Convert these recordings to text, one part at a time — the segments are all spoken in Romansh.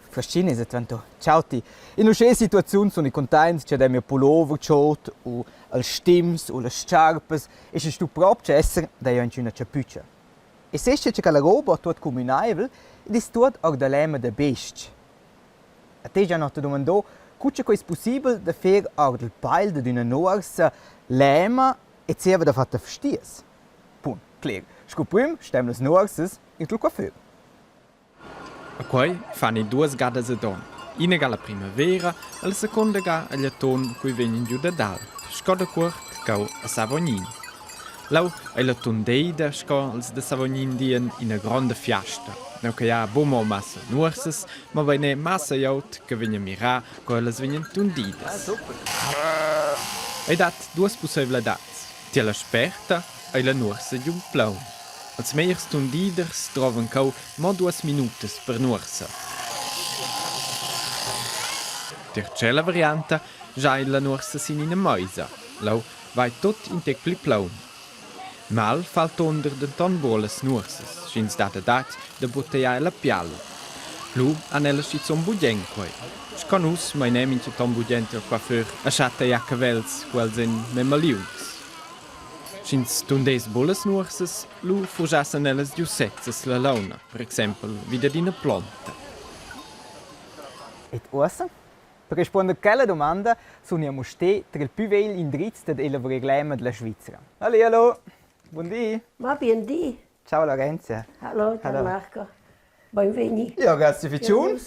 Fascin es dvanto ciao ti. In uschè situaziun suni cuntaint cha dà mio pullover chod u els stims u las s-charpas e schi stu propcha esser, daja inchüna chapütscha. E sest cha quella roba tuot cumünaivel ed es tuot our da l'ema da bes-ch. A te già non t'ho dumandò cu cha que es pussibel da fer our dal pail dad üna nuorsa l'ema e zieva dafatta vstias. Bun, cler. Scu prüm stem las nuorsas in tul coiffeur. E quei fan ei duas gadas ad onn. Ina ga la primavera e la secunda ga egl atun cu ei vegnan giu dad alp, sco da cuort cheu a Savognin. Leu ei la tundeida, sco els da Savognin dian, ina gronda fiasta, nua ch'ei ha buca mo massa nuorsas, mobein era massa glieud che vegn a mirar co ellas vegnan tundidas. Ei dat duas pusseivladads. Tier la sperta ei la nuorsa giun plaun. Als megliers tundiders drovan cheu mo duas minutas per nuorsa. Tier tschella varianta giai la nuorsa sin ina meisa. Leu vai tut in tec pli plaun. Mal fa il tunder denton buca las nuorsas, sch'ins dat adatg da buttegliar la pial. Lu han ellas schizun bugen quei. Sco nus meinem mintgaton bugen tiel coiffeur a schattegliar cavels, quels ein memia liungs. Sch'ins tundess buc las nuorsas, lu furschassan ellas giu sezzas la launa, per exempel vi dad ina plonta. Ed uossa? Per rispunder quella domanda sun i a Mustér tar il pü vegl indriz dad elavurer gl'ema della Svizra. Hallo, hallo. Bun di. Ma bien di. Ciao Lorenzia. Hallo, Gian Marco. Beinvegni. Ja, grazie fitschun.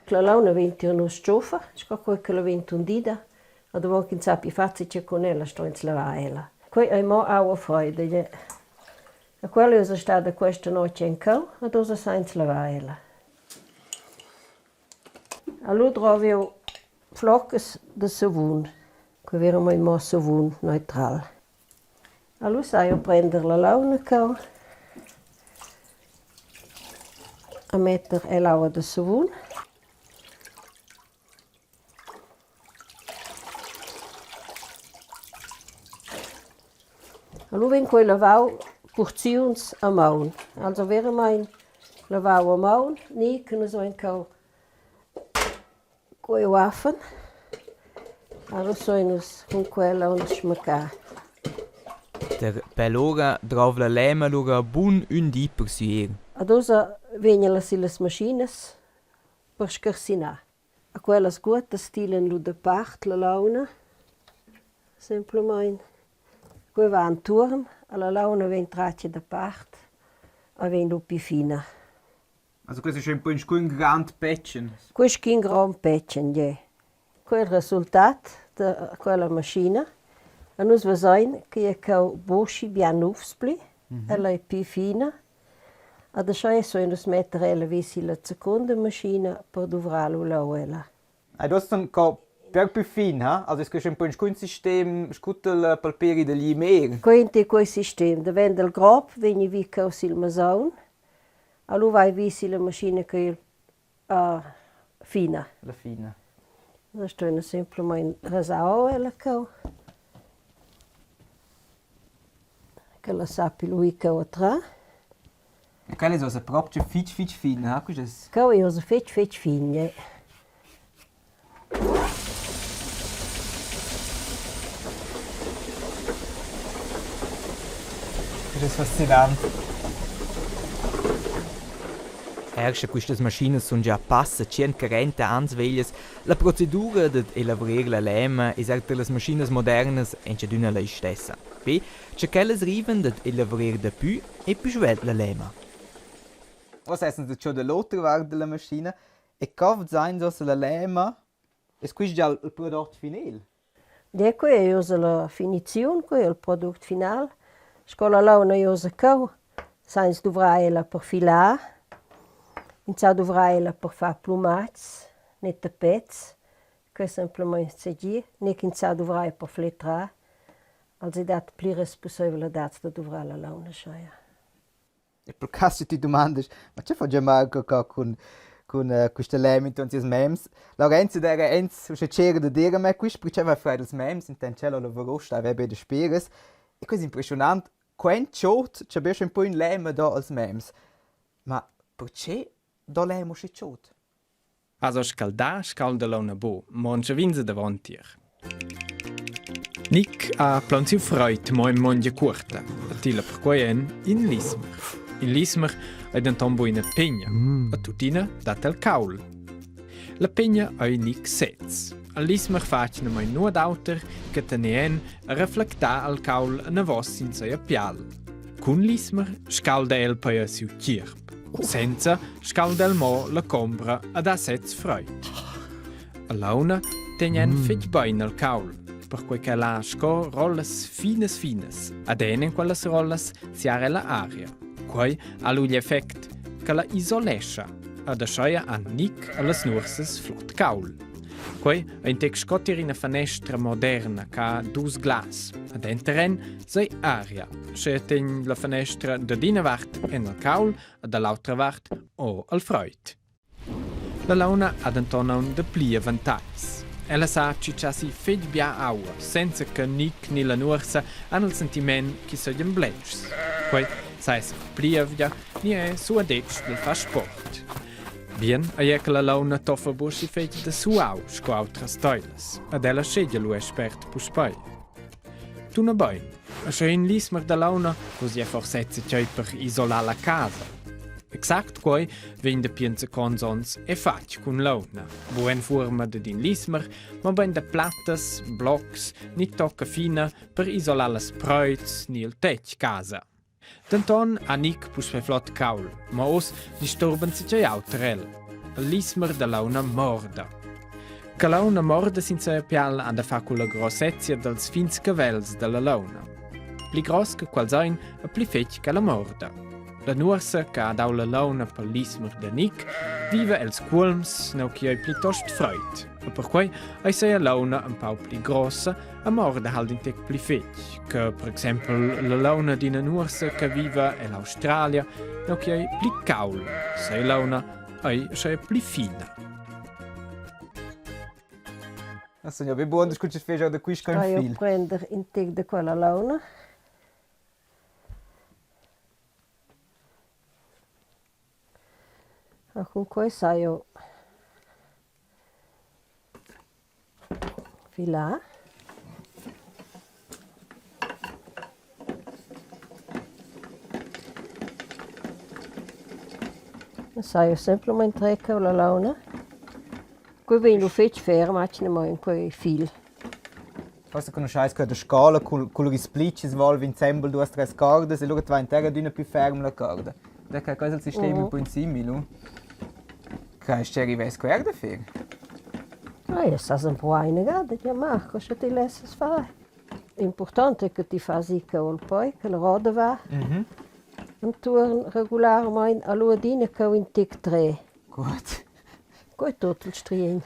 La launa vegn tier nus tschuffa, sco quei che la vegn tundida. A davon ch'ins sappi far tge cun ella, sto ins lavar ella. Quei ei mo aua freida. E quella è stada questa notg en cheu, ed ussa sa ins lavar ella. Allura drovi jeu floccas da savun, quei veramein mo savun neutral. Allura sai jeu prender la launa cheu e metter ell'aua da savun. Allura vegn quei lavau purziuns a maun, also veramein lavau a maun ni che nus vein cheu quei uaffen. Allura stuein nus cun quella aunc smaccar. Der bell'ora drouv la lema lura bun ün di per süer. Ad ussa vegnan las sillas maschinas per scarsinar. A quellas guottas tilan lu dapart la launa, semplamein. Quei va entuorn, alla launa vegn tratga dapart e vegn lu pli fina. Also questo è un po' scu ün grand petschen. Quei è in grond petschen, gie. Quei è il resultat da quella maschina. E nus vesein che è cheu buc schi bien nufs pli, ella è pli fina. Ad aschia stuein nus metter ella vi silla secunda maschina per duvrar lu leu ella. Hai du hast co per più fin, ha? Also es quest ün po ün sistem scu tal palperi da l'e-mail. Quei è quei sistem. Davent dal grob vegni vi cheu sil masaun. Allura vai vi silla maschina che ei fina. La fina. Nus stuein semplamein rasar ora ella cheu. Ch'ella sappi lu ir cheu atras. E quella es uossa propcha fich fich fin, ha? Quist es. Cheu ei ussa fetg fetg fin, ja. Quist es fascinant. Eir scha quistas maschinas sun già passa 140 ans veglias, la procedura dad elavurer la lema es eir tar las maschinas modernas auncha adüna la istessa. Be cha quellas rivan dad elavurer dapü e pü svelt la lema. Uossa essans da giò da l'otra vart da la maschina e co vzains uossa la lema? Es quist già il prodot finel? Gie, quei ei ussa la finiziun, quei ei il product final. Sco la launa ei ussa cheu, sa ins duvrar ella per filar, ins sa duvrar ella per far plumats ne tapets, quei semplamein segir, ne ch'ins sa duvrar per fletrar. Also ei dat pliras pusseivladads da duvrar la launa schai. E per caso ti dumandas, ma che fa Gianmarco qua cun cun quista lema intuorn sieus mems? Lorenzo d'eira ens uschè tschera da dir a me quist, perche ch'el vaiva frais ils mems, intant ch'el ho lavurò staiva be dasperas. E quai es impreschiunant, quant chod cha be usche ün po ün lema do als mems. Ma perche do lema uschè chod? Has oz scaldà scaulda launa bu, mo entschav'ins davontier. Nick ha plaunsiu freud mo en mongia cuorta e tila perquei en in lismer. Il lismer ei denton bu ina pegna e tuttina dat el caul. La pegna ei Nick sez. Il lismer fatg namai nuot auter che tener en e reflectar al caul anavos sin sia pial. Cun lismer scalda el poi siu tgierp. Senza scalda el mo la combra ed ha sez freud. A launa tegn en fetg bein al caul, perquei ch'el ha sco rollas finas finas, ed en en quellas rollas siara ella aria. Quei ha lu igl effect ch'ella isolescha ed ascheia han Nick e las nuorsas flot caul. Quei ei in tec sco tier ina fanestra moderna che ha dus glas ed enteren sei aria. Sche tegn la fanestra dad ina vart en il caul e dall'autra vart o al freud. La launa ha denton aunc dapli avantatgs. Ella sa tschitschar si fetg bia aua, senza che Nick ni la nuorsa han il sentiment ch'i seigien bletschs. Quei sa esser plievgia ni è suadetsch dil far sport. Bien ei è che la launa toffa buc schi fetg da suau sco autras teilas, ed ella schegia lu è spert puspei. Tuna bein. E sche in lismer da launa così è forse tgei per isolar la casa. Exact quei vegn dapi enzacons onns e fatg cun launa. Bu en fuorma dad in lismer, mobein da plattas, blocs ni tocca fina per isolar las preits ni il tetg casa. Denton ha Nick puspei flot caul, ma oz disturban tgei auter el. Il lismer da launa morda. Che launa morda sin sia pial ha da far culla grossezia dals fins cavels dalla launa. Pli gross che quels ein, e pli fetg che la morda. La nuorsa che ha dau la launa per lismer da Nick viva els cuolms, neu chi ei plitost freud. E perquei ei seia launa empau pli grossa e morda halt in tec pli fetg, che per exempel la launa d'ina nuorsa che viva ell'Australia, neu chi ei pli caul, sei launa ei schei pli fina. Signor, wie buon scu chi fece da quist con Sto fil. prender in tec da quella launa. A cun quei sai jeu filar. Sai jeu semplamein trer cheu la launa. Quei vegn lu fetg ferm atgnamein quei fil. Forsa conuschais quella scala cul cul rispli chi svolva insembel duos tres cordas e lura dvainta era adüna plü ferm la corda. Da che quai es il sistem ün po simil, nu? Crajst chi rivess que eir da fer? Ah, essas empruar inagada da chiamar, co scha ti lessas far. Important è che ti fas ir cheu al poi, che la roda va entuorn regularmein, alura adina cheu in tic tre. Gut. Quei è tut il striegn.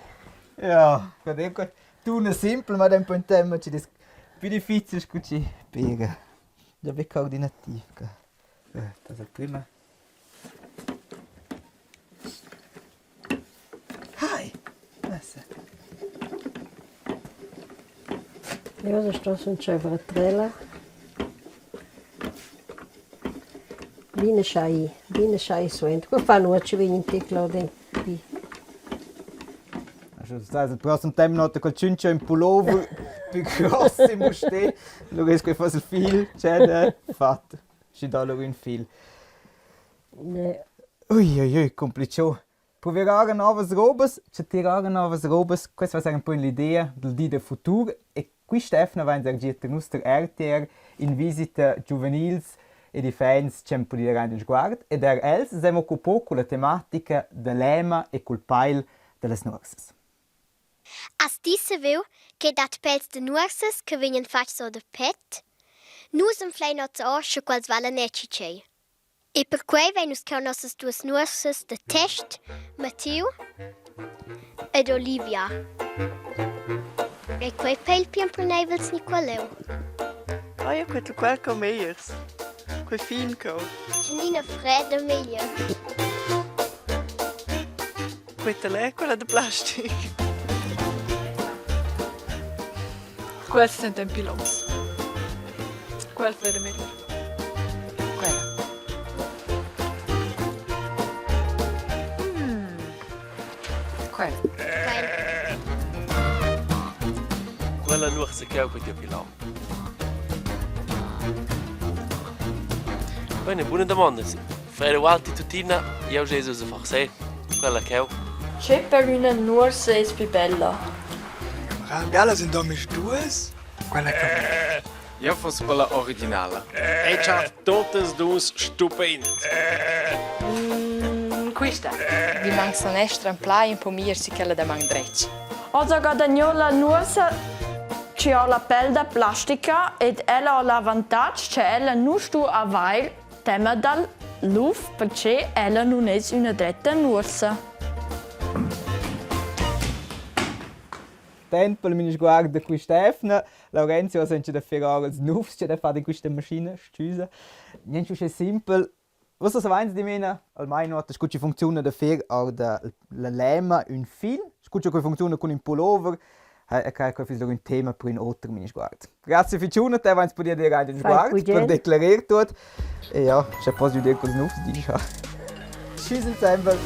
Ja, quai tuna simpel, ma dan poi temma chi'd es più difficil scu chi pera. Da be coordinativ que. Das è prima. Hi! Essa. Io sto succedere a trela. Dina schai, dina schai suent. Co fa nuot sche vegn in tec là den pi. Also, il prossem temp nota col tschünscha ün pullover più gross in Mustér. Lura es quei forse il fil, c'è fatto. Schi dà lura ün fil. Ne. Ui ui ui, complicio. Pruverar novas robas, chattirar novas robas, questa va ser un po l'idea del di del futur e quista efna vain er gia tar nus tar RTR in visita giuvenils ed iffaints ch'han pudì dar aint ün sguard ed er els s'han occupò culla tematica da l'ema e cul pail da las nuorsas. Has ti saviu ch'ei dat pels da nuorsas che vegnan fatgs or da pet? Nus anflein oz ora sche quels valan era tgei. E perquei vein nus cheu nossas duas nuorsas da test, Mattiu ed Olivia. Ei quei peil pli emperneivels ni quel leu? Ah, io quel quel co megliers. Quel fin co. Tgenina freda meglier. Quella è quella da plastic. Quels sentan pli loms. Quel freda meglier. Quella. Quella. Quella. Quella nuorsa cheu quei ti pilau. Bene, buna domanda. Frere ualti tuttina, jeu Jesus a forse quella cheu. Che per üna nuorsa es pü bella? Bialas en domisduas? Quella che Jeu fuss quella originala. Ei tschaf totas dus stupent. Mm, questa. Di man sanestra en plai un po mir si quella da man dretg. Oz ha guadagnò la nuorsa chi ho la pel da plastica ed ella ho l'avantatg cha ella nu stu avair tema dal luf perche ella nun es üna dretta nuorsa. Temp pel mini sguard da quist'eivna. Laurenzio senza da ferrar ils nufs che da far in quista maschina, stüsa. Niente uschè simpel. Ussa savains dimena almain nuot scu chi funcziuna da fer our da la lema ün fil, scu cha quai funcziuna cun ün pullover. E quai quai füss lura ün tema per ün oter mini sguard. Grazie fich a te vains pudieu dir aint ün sguard per declerer tuot. E ja, sche poss dir culs nufs, disch. Tschüss insembel.